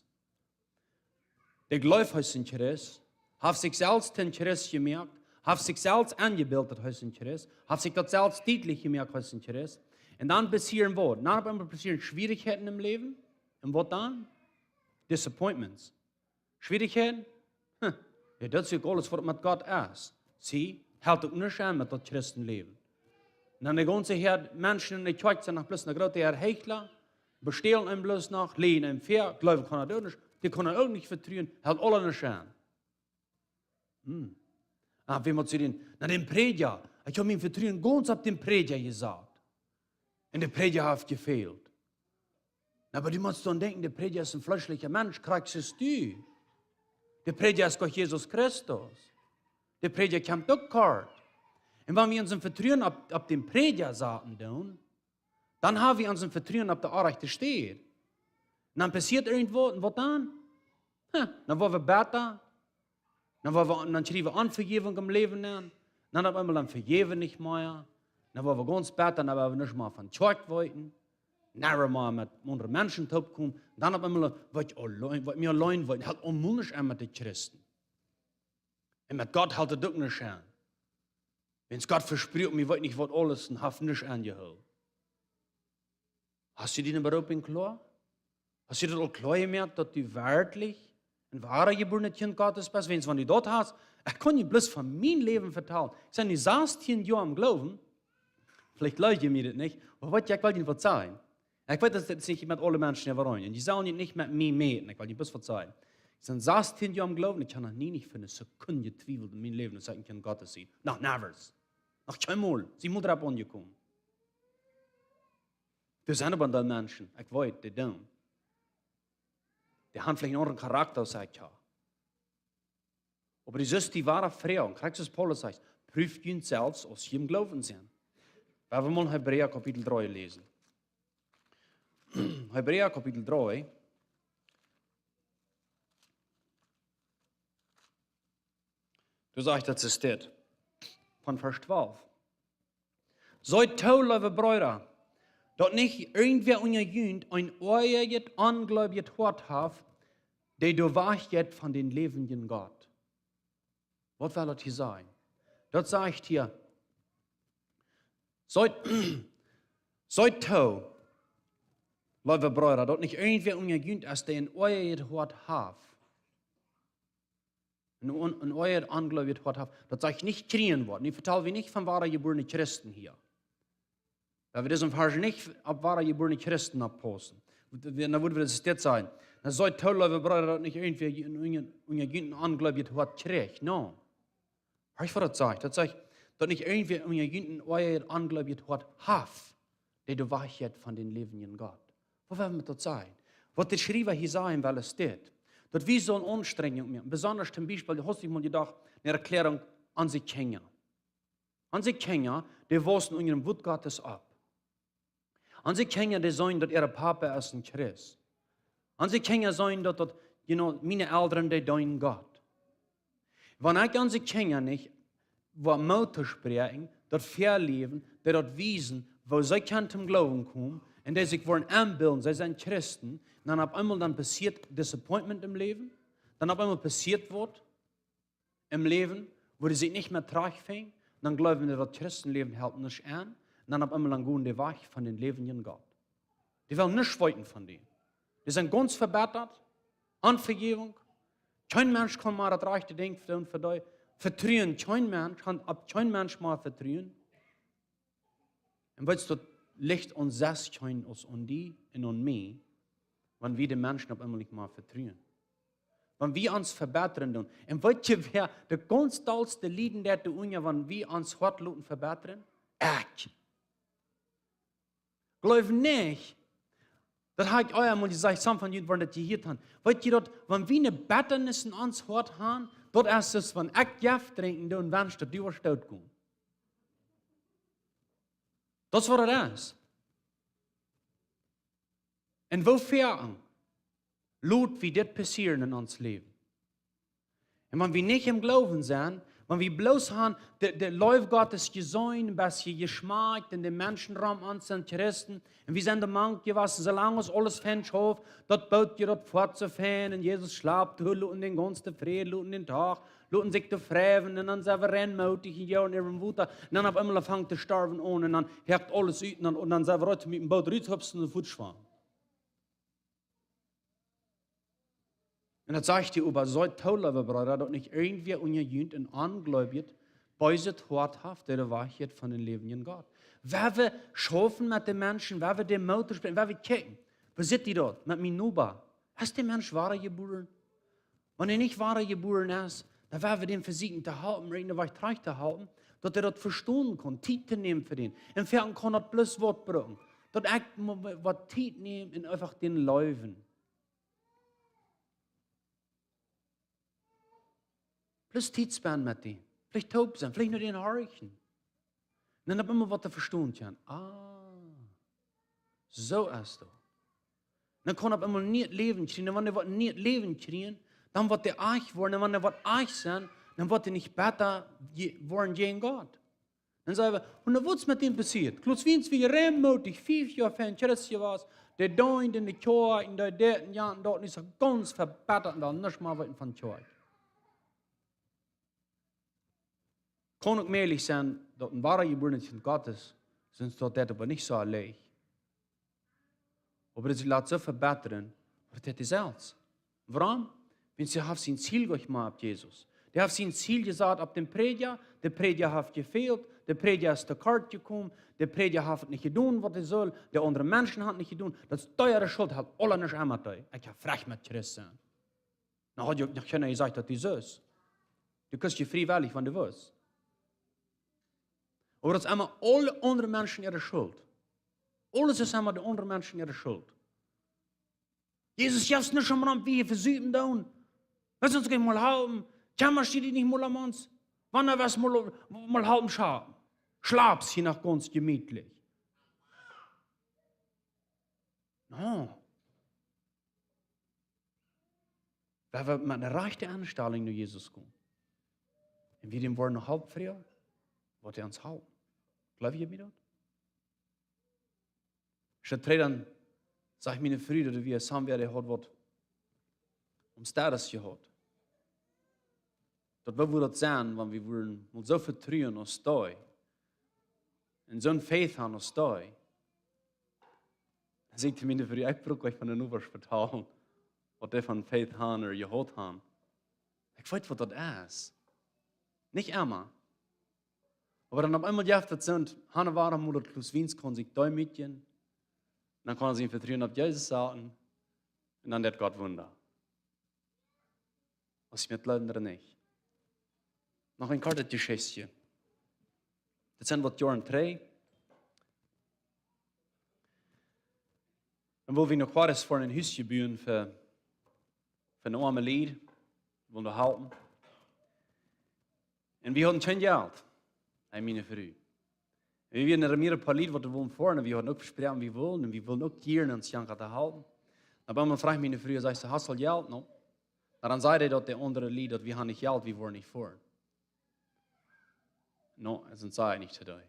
dee jleeft, hee es een Christ, haft sikj selfst een Christ jemoakt, haft sikj selfst enjebilt, daut hee es een Christ, haft sikj daut selfst dietlich jemoakt, hee es een Christ. Un dan passieren waut? Dan opp eemol passieren Schwierichkjeiten em Läwen. Un waut dan? Disappointments. Schwierichkjeiten? Huh. Jo, daut es uk aules, waut met Gott es. See, helt uk nuscht aun met daut Christenläwen. Un dan de gaunze Häad Menschen en de Kjoakj sent noch bloos eene groote Häad Heichla. Bestälen eenem bloos noch, läajen eenem väa, jleewen kaun hee daut uk nich, dee kaun hee uk nich vetruen, helt aula nuscht aun. Hm. Ah, wäa mott sie dän? Na, dän Prädja. Ekj hab mien Vetruen gaunz opp dän Prädja jesat. Un de Prädja haft jefält. Na, oba du motst dan denkjen, de Prädja es een fleeschlicha Mensch, krakjt soo aus du. De Prädja es Gott Jesus Christus. De Prädja kjemt uk kort. Un wan wie onsen Vetruen opp, opp dän Prädja saten doonen, dan hab wie onsen Vetruen opp de orrajchte Städ. Un dan passieet irjentwaut, un waut dan? Ha, dan woa wie bäta. Dan, woa wie, dan kjrie wie Onvejäwunk em Läwen aun. Dan opp eemol dan vejäw wie nich mea. Dan woa wie gaunz bäta, dan woa wie nuscht mea von Kjoakj weeten. Never mea met aundre Menschen toopkomen. Dan opp eemol woa wie auleen, woa wie auleen weeten. Helt aul nuscht aun met de Christen. Un met Gott helt et uk nuscht aun. Wiels Gott vesprakjt mie, weet nich waut aules un haft nuscht aunjehoolen. Hast du diene Berufung kloa? Hast du daut aul kloa jemoakt, daut du werkjlich een woara jebuarenet Kjint Gottes best? Wiels wan du daut hast, ekj kaun die bloos von mien Läwen vetalen. Ekj sie nu sastieen Joa aum Gloowen. Veleicht jleew jie mie daut nich, oba waut, ekj well die waut sajen. Ekj weet, daut es nich met aule Menschen äwareen. Un jie sellen daut nich met mie mäten. Ekj well die bloos waut sajen. Ekj sie sastieen Joa aum Gloowen, ekj hab noch nie nich fa eene Sekunde jetwiewelt en mien Läwen, daut ekj een Kjint Gottes sie. Noch never. Noch kjeenmol. Sie mott doaropp aunjekomen. Doa sent oba een Deel Menschen, ekj weet, dee doonen. Dee haben veleicht een aundren Charakta aus ekj hab. Oba du sust die woare Fru, un krakjt soo aus Paulus sajcht, prüft junt selfst, aus jie em Gloowen sent. Wie wellen mol Hebräa Kapitel dree läsen. Hebräa Kapitel dree. Doa sajcht daut, es dit. Von Varsch twalf. Seet too, leewe Breeda, daut nich irjentwäa unja junt een oajajet, onjleewjet Hoat haft, dee doa wajchjeit von dän läwendjen Gott. Waut well daut hia sajen? Daut sajcht hia, seet, seet too, leewe Breeda, daut nich irjentwäa unja junt es, dee een oajajet Hoat haft. Een on-, een oajajet, onjleewjet Hoat haft, daut sajcht nich kjrieen woat. Nu vetal wie nich von woare jebuarene Christen hia. Wie wellen disen Varsch nich opp woare jebuarene Christen oppaussen. Dan wudden wie daut dit sajen. Dan seet too, leewe Breeda, daut nich irjentwäa unja, unja junt een onjleewjet Hoat kjricht. No. Horch, waut daut sajcht. Daut sajcht, daut nich irjentwäa unja junt een oajajet, onjleewjet Hoat haft, dee doa wajchjeit von dän läwendjen Gott. Waut well hee met daut sajen? Waut de Schriewa hia sajen well, es dit. Daut wie sellen Aunstrenjunk moaken. Besonda toom Biespel, du hast die mol jedocht, eene Erkjläarunk aun onse Kjinja. Onse Kjinja, dee wausen unja däm Wuat Gottes opp. Onse Kjinja, dee seenen, daut äa Papa es een Christ. Onse Kjinja seenen, daut, daut, you know, miene Elren, dee deenen Gott. Wan ekj onse Kjinja nich woa Moot toospräakjen, daut väaläwen, dee daut wiesen, woo see kjennen toom Gloowen komen, un dee sikj woaren enbilden, see sent Christen, dan opp eemol dan passieet Disappointment em Läwen, dan opp eemol passieet waut em Läwen, wua dee sikj nich mea trajchtfinjen, dan jleewen dee, daut Christenläwen helt nuscht aun, un dan opp eemol dan gonen dee wajch von dän läwendjen Gott. Dee wellen nuscht weeten von dee. Dee sent gaunz vebittat, Onvejäwunk. Kjeen Mensch kaun mea daut rajchte Dinkj doonen fa dee. Vetruen kjeen Mensch, kaun opp kjeen Mensch mea vetruen. Un weetst, daut licht aun sikj kjeen aus aun die un aun mie, wan wie de Menschen opp eemol nich mea vetruen. Wan wie ons vebittren doonen. Un weetst du, wäa de gaunz dollste lieden deit doarunja, wan wie ons Hoat loten vebittren? Ekj. Jleew nich, daut hab ekj uk eemol jesajcht, some von junt woaren daut jehieet haben. Weetst du daut, wan wie eene Bettanis en ons Hoat haben, daut es soo aus wan ekj Jeft drinkjen doo un wensch, daut du woascht doot gonen. Daut es waut et es. Un woo foaken lot wie dit passieren en ons Läwen? Un wan wie nich em Gloowen sent, wan wie bloos haben de, de Leew Gottes jeseenen, een bät jeschmakjt, un de Menschen rom ons sent Christen, un wie sent doa mank jewossen, soo lang aus aules fein schauft, daut Boot jeit daut foat soo fein, un Jesus schlapt, wie loten dän gaunzen Fräd, loten dän Dach, loten sikj doa fräwen, un dan sent wie rein mootich un joagen äwa daut Wota, un dan opp eemol fangt de Storm aun, un dan hakt aules ut, un dan, un dan sent wie rut met däm Boot ruthupst un fuatschwommen. Un daut sajcht hia äwa, seet too, leewe Breeda, daut nich irjentwäa unja junt een onjleewjet, beeset Hoat haft, dee doa wajchjeit von dän läwendjen Gott. Wan wie schaufen met de Menschen, wan wie dee Moot toospräakjen, wan wie kjikjen, Woo sitt dee daut met mien Noba? Es de Mensch wada jebuaren? Wan hee nich wada jebuaren es, dan woa wie dän vesieekjen to halpen, ooda en de Wajch trajcht to halpen, daut hee daut vestonen kaun, Tiet to nämen fa dän. Un foaken kaun daut bloos waut brucken, daut ekj mo-, waut Tiet näm un eefach dän leewen. Bloos Tiet spenden met dän. Veleicht toop sennen, veleicht no dän horchen. Un dan opp eemol waut to vestonen kjennen. Ah, soo es daut. Dan kaun hee opp eemol een nieet Läwen kjrieen. Un wan hee waut nieet Läwen kjrieen, dan woat hee arch woaren. Un wan hee waut arch sennen, dan woat hee nich bäta je-, woaren jäajen Gott. Dan saj wie, un dan waut es met dän passieet? Klaus Wiens wia rein mootich, fief Joa ver Christus jewast, dee deend en de Kjoakj, un dee deed un jo, un daut es gaunz vebittat, un dan nuscht mea weeten von Kjoakj. Kaun uk mäajlich sennen, daut een wada jebuarnet Kjint Gottes, sest daut deit oba nich soo leicht. Oba daut sikj lat soo vebittren, daut deit hee selfst. Wuarom? Wiels hee haft sien Ziel goanich mea opp Jesus. Dee haft sien Ziel jesat opp dän Prädja, de Prädja haft jefält, de Prädja es to kort jekomen, de Prädja haft nich jedonen waut hee sull, de aundre Menschen haben nich jedonen, daut es äare Schult, haft aules nuscht met dee. Ekj hab Rajcht met Christ sennen. Nu haud je uk noch kjeena jesajcht daut du sust. Du kaust je friewellich, wan du wust. Oba daut es emma aule aundre Menschen äare Schult. Aules es emma de aundre Menschen äare Schult. Jesus, jeft nuscht om Ramp, wie vesupen doonen. West ons nich mol halpen? Kjemmascht du die nich mol om ons? Wanea west mol, mol halpen schapen? Schlapst hia noch gaunz jemietlich. No. Wan wie met eene rajchte Enstalunk no Jesus komen un wie däm woaren noch halpen froagen, woat hee ons halpen. Jleew jie mie daut? Soo, dan sajcht miene Fru, daut wie samen wieren, haud waut om Status jehaut. Daut wie wudden daut sennen, wan wie wudden mol soo vetruen aus dee. Un soon Faith haben aus dee. Dan säd miene Fru, ekj bruck nich von de Nobasch vetalen, waut dee von Faith haben ooda jehaut haben. Ekj weet, waut daut es. Nich emma. Oba dan opp eemol jeft daut soont, han wada mol daut Klaus Wiens kaun sikj deemootjen. Dan kaun hee sien Vetruen opp Jesus saten. Un dan deit Gott Wunda. Aus jie mie jleewen ooda nich. Noch een kortet Jeschichtje. Daut sent waut Joaren trigj. Dan wullen wie no Juarez foaren, een Hus buen fa, fa een oamet Lied. Wullen doa halpen. Un wie hauden kjeen Jelt. Ekj un miene Fru. Wie wieren en Ramiro Palid, waut wie wullen foaren. Un wie hauden uk vesproaken, wie wullen. Un wie wullen uk hia en ons Janka to halpen. Opp eemol fruach miene Fru, sajcht see: "Hast du Jelt?" No. Dan säd hee daut de aundre Lied, daut wie haben nich Jelt, wie woaren nich foaren. No, un dan säd hee nich to dee.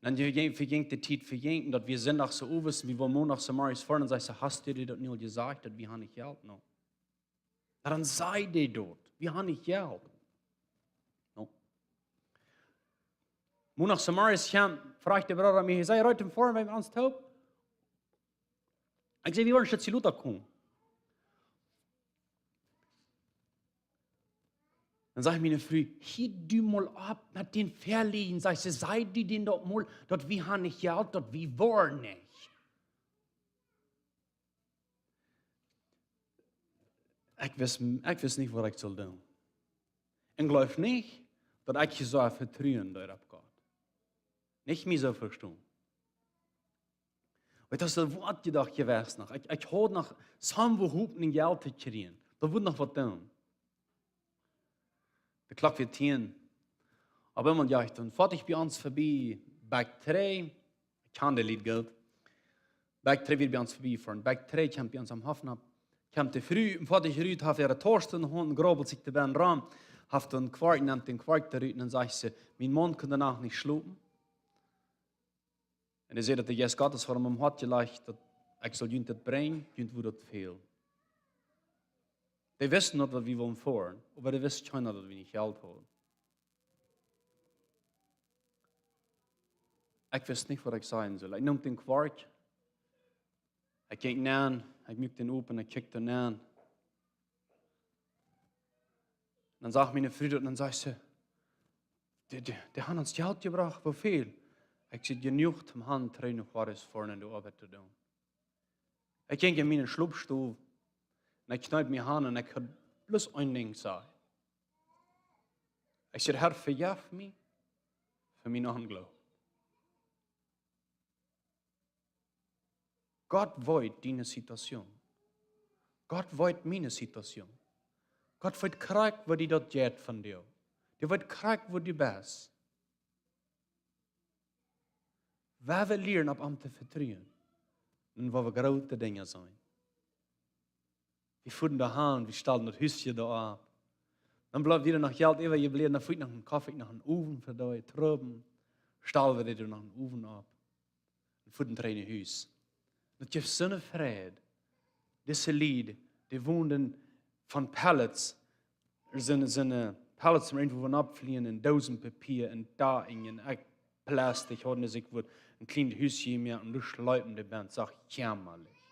Dan vejinkj, vejinkj de Tiet, vejinkj, daut wie Sindach soo owes, wie wullen Mondach soo morjes foaren, un sajcht see: "Hast du die daut nu aul jesajcht, daut wie haben nich Jelt?" No. Dan säd hee daut, wie haben nich Jelt. No. Mondach soo morjes kjemt, fruach de Brooda mie, hee säd: "Rut em foaren, wie ons toop." Ekj säd: "Wie woaren Staut Siluta komen." Dan sajcht miene Fru: "Hia, du mol opp met dän Väalieed." Sajcht see: "Säd du dän daut mol, daut wie haben nich Jelt, daut wie woaren nich?" Ekj wist, ekj wist nich, waut ekj sull doonen. Un jleew nich, daut ekj soo vetruen deed opp Gott. Nich mie soo vestonen. Weetst, daut es waut jedocht jewast noch. Ekj, ekj haud noch some Hopninj Jelt to kjrieen. Daut wudd noch waut doonen. De Klock wia tieen. Opp eemol jeit dan foaken bie ons verbie, Back Tree. Ekj kjan de Lied goot. Back Tree wia bie ons verbie foaren. Back Tree kjemt bie ons aum Hoff nopp. Kjemt de Fru, un foaken rut, haft äare Tausch en de Haunt un graubelt sikj de Benn rom. Haft een Kwarkj, nemt dän Kwarkj doa rut un dan sajcht see: "Mien Maun kunn de Nacht nich schlopen." Un hee säd, daut de Jeist Gottes haud am em Hoat jelajcht, daut ekj sull junt daut brinjen, junt wudd daut fälen. Dee wisten daut, daut wie wullen foaren, oba dee wist kjeena, daut wie nich Jelt hauden. Ekj wist nich, waut ekj sajen sull. Ekj neem dän Kwarkj, ekj jinkj nenn, ekj muak dän op un ekj kjikj doa nenn. Dan sach miene Fru daut un dan sajcht see: "Dee, dee, dee haben ons Jelt jebrocht, woo väl?" Ekj säd: "Jenuach, om han trigj no Juarez foaren un de Oabeit to doonen." Ekj jinkj en mienen Schlopstow un ekj kjneed mie han un ekj haud bloos een Dinkj jesajcht. Ekj säd: "Herr, vejeff mie fa mienen Onjloowen." Gott weet diene Situation. Gott weet miene Situation. Gott weet krakjt, woo die daut jeit von die. Dee weet krakjt, woo du best. Wie wellen lieren, opp am to vetruen. Un wie wellen groote Dinja seenen. Wie fuaren doa han, wie stalden daut Hus doa opp. Dan bleef wada noch Jelt äwajebläwen, dan fuat noch een Koffie, noch een Owen fa dee, Truppen. Stalden wie doa noch een Owen opp. Un fuaren trigj no Hus. Daut jeef soone Fräd. Dise Lied, dee wonden von Pallets, soone, soone Pallets, wua irjentwua von oppflieejen, un Doosen Papia, un doa en, en ekj Plastik, hauden see sikj wua een kjlienet Hus jemoakt, un doa schleepen dee bennen, sach, jämalich.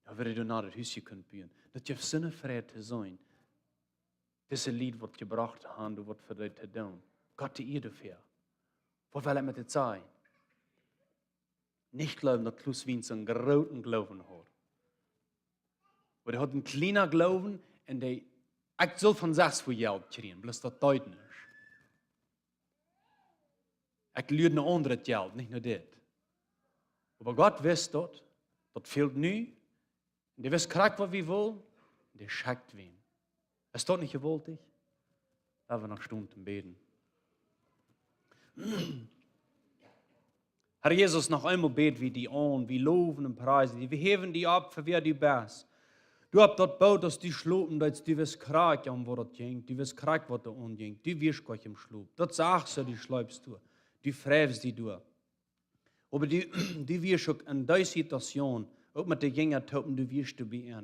Doa wia doa noch daut Hus kunt buen. Daut jeef soone Fräd to seenen. Dise Lied, waut jebrocht han, doa waut fa dee to doonen. Gott de Ea doafäa. Waut well ekj met dit sajen? Nich jleewen, daut Klaus Wiens een grooten Gloowen haud. Oba hee haud een kjlienen Gloowen un dee, ekj sull von sest fa Jelt kjrieen, bloos daut deed nich. Ekj luad no aundret Jelt, nich no dit. Oba Gott wist daut, daut fäld nu. Un dee wist krakjt, waut wie wullen. Un dee schekjt wan. Es daut nich jewaultich? Lot ons noch stonen toom bäden. Herr Jesus, noch eemol bäd wie die aun, wie lowen un priesen die, wie häwen die opp fa wäa du best. Du opp daut Boot, aus du schlopen deetst, du wist krakjt, om waut daut jinkj, du wist krakjt, waut doa aunjinkj, du wieescht krakjt em Schlop. Daut sachst du, du schleepst doa, du freist die doa. Oba du, du wieescht uk en dee Situation, uk met de Jinja toop, du wieescht doabie.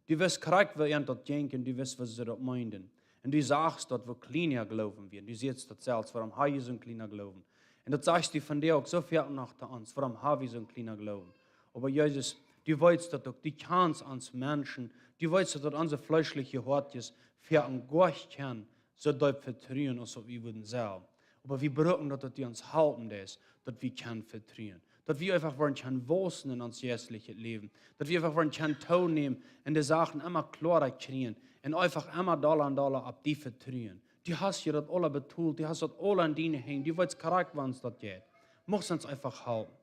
Du wist krakjt, woo an daut jinkj, un du wist, waut see daut meenden. Un du sachst daut, woo kjlien äa Gloowen wia. Du sitst daut selfst, wuarom ha jie soon kjlienen Gloowen? Un daut sachst du vondoag uk soo väl noch to ons, wuarom ha wie soon kjlienen Gloowen? Oba Jesus, du weetst daut uk, du kjanst ons Menschen, du weetst daut, daut onse fleeschliche Hoatjes fa een Gott kjennen, soo deep vetruen, aus daut wie wudden sellen. Oba wie brucken daut, daut du ons halpen deist, daut wie kjennen vetruen. Daut wie eefach woaren kjennen waussen en ons jeistlichet Läwen. Daut wie eefach woaren kjennen toonämen un de Sachen emma kloara kjrieen un eefach emma dolla un dolla opp die vetruen. Du hast je daut aula betolt, du hast daut aula en diene Henj, du weetst krakjt, woo ons daut jeit. Muchst ons eefach halpen.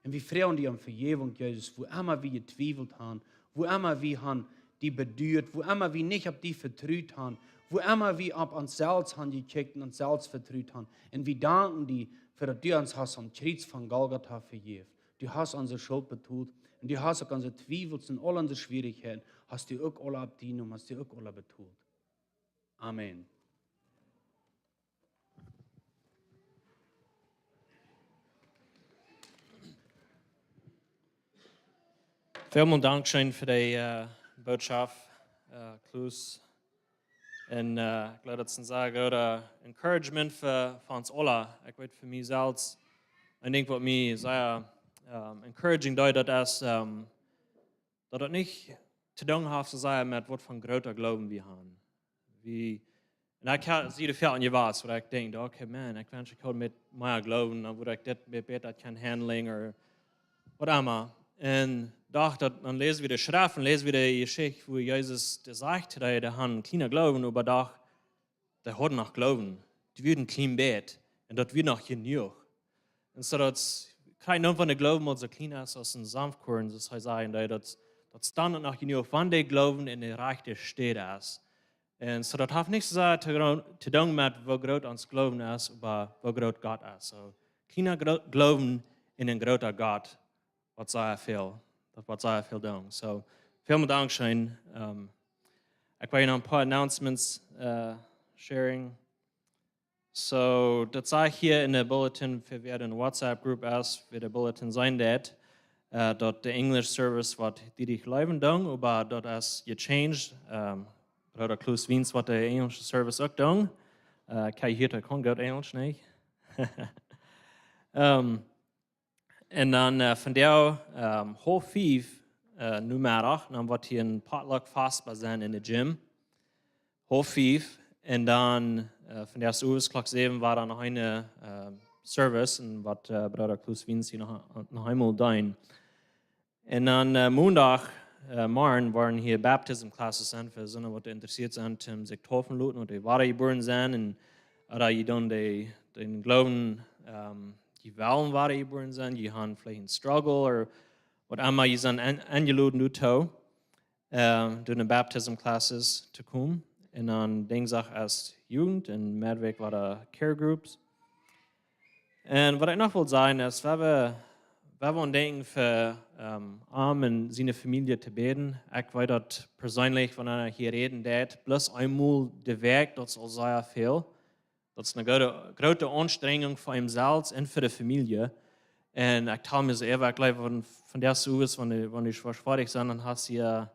Un wie froagen die om Vejäwunk, Jesus, wua emma wie jetwiewelt han, wua emma wie han die beduat, wua emma wie nich opp die vetrut han, wua emma wie opp ons selfst han jekjikjt un ons selfst vetrut han. Un wie danken die fa daut du ons hast aum Kjriez von Golgatha vejäft. Du hast onse Schult betolt un du hast uk onse Twiewels un aul onse Schwierichkjeiten, hast du uk aula opp die jenomen, hast du uk aula betolt. Amen. Välmol dankscheen fa de, äh, Botschaft, äh, Klaus. Un, äh, ekj jleew daut es een sea grootet Encouragement fa, fa ons aula. Ekj weet fa mie selfst, ekj denkj waut mie sea, ähm, encouraging deed, daut es, ähm, daut daut nich to doonen haft to sennen met waut fa grooten Gloowen wie han. Wie, un ekj ha, see de Fäl jewast, wua ekj denkj, okay, man, ekj wensch, ekj kunn met mea Gloowen, dan wudd ekj dit met bäta kjennen handling, or waut emma. Un docht daut, dan läs wie de Schreft un läs wie de Jeschicht, wua Jesus de sajcht, dee, dee han kjlienen Gloowen, oba docht, dee hauden noch Gloowen. Dee wieren kjlien bät. Un daut wia noch jenuach. Un soo daut, kjrieech noch von de Gloowen, waut soo kjlien es aus een Samfkorn, soo aus hee säd, un daut, daut es dan noch jenuach, wan de Gloowen en de rajchte Städ es. Un soo daut haft nich soo sea to, to doonen met woo groot ons Gloowen es, oba woo groot Gott es. Soo, kjliena Glo-, Gloowen en een groota Gott. Waut sea väl, daut woat sea väl doonen. Soo, välmol dankscheen. Ähm, ekj well noch een poa announcements, äh, sharing. Soo, daut saj ekj hia en de bulletin, fa wäa en WhatsApp group es, wäa de bulletin seenen deit, äh, daut de English service woat dee die jleewen doonen, oba daut es jechanged. Ähm, Brooda Klaus Wiens woat de enjlische service uk doonen. Äh, ekj hia, ekj kaun goot Enjlisch, nä? Ähm, Un dan, äh, vondoag, ähm, haulf fief, äh, Nomeddach, dan woat hia een potluck fast bie sennen en de gym. Haulf fief. Un dan, äh, vondoag es Klock säwen woat dan noch een, äh, service un woat, äh, Brooda Klaus Wiens hia noch, noch eemol deenen. Un dan Mondach Morjen woaren hia baptism classes sennen fa soone waut interessieet sent toom sikj deepen loten, waut dee wadajebuaren sent, un ooda dee doonen dän Gloowen, jie wellen wadajebuaren sennen, jie han veleicht een struggle ooda waut emma, jie sent enjeloden doatoo, doa no baptism classes to komen. Un dan Dinjsdach es Jugent un Medwäakj wada care groups. Un waut ekj noch well sajen es, wie woaren denkjen fa am un siene Famielje to bäden. Ekj weet daut perseenlich, wan eena hia räden deit, bloos eenmol de Wäakj, daut es aul sea väl. Daut es ne groote Aunstrenjunk fa eenem selfst un fa de Famielje. Un ekj tal mie soo äwa, ekj jleew, von dise Uages, wan du schwoa foadich best, dan hast du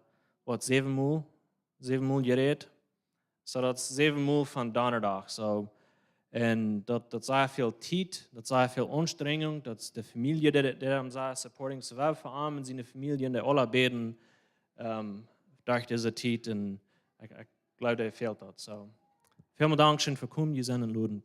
waut, säwenmol jerät. Soo daut es säwenmol von Donnadach. Soo, un daut es sea väl Tiet, daut es sea väl Aunstrenjunk, daut es de Famielje, dee am sea supporting, soo wie fa am un siene Famielje un dee aula bäden derch dise Tiet, un ekj jleew, dee fält daut. Soo, välmol dankscheen fa komen, jie sent enjeloden.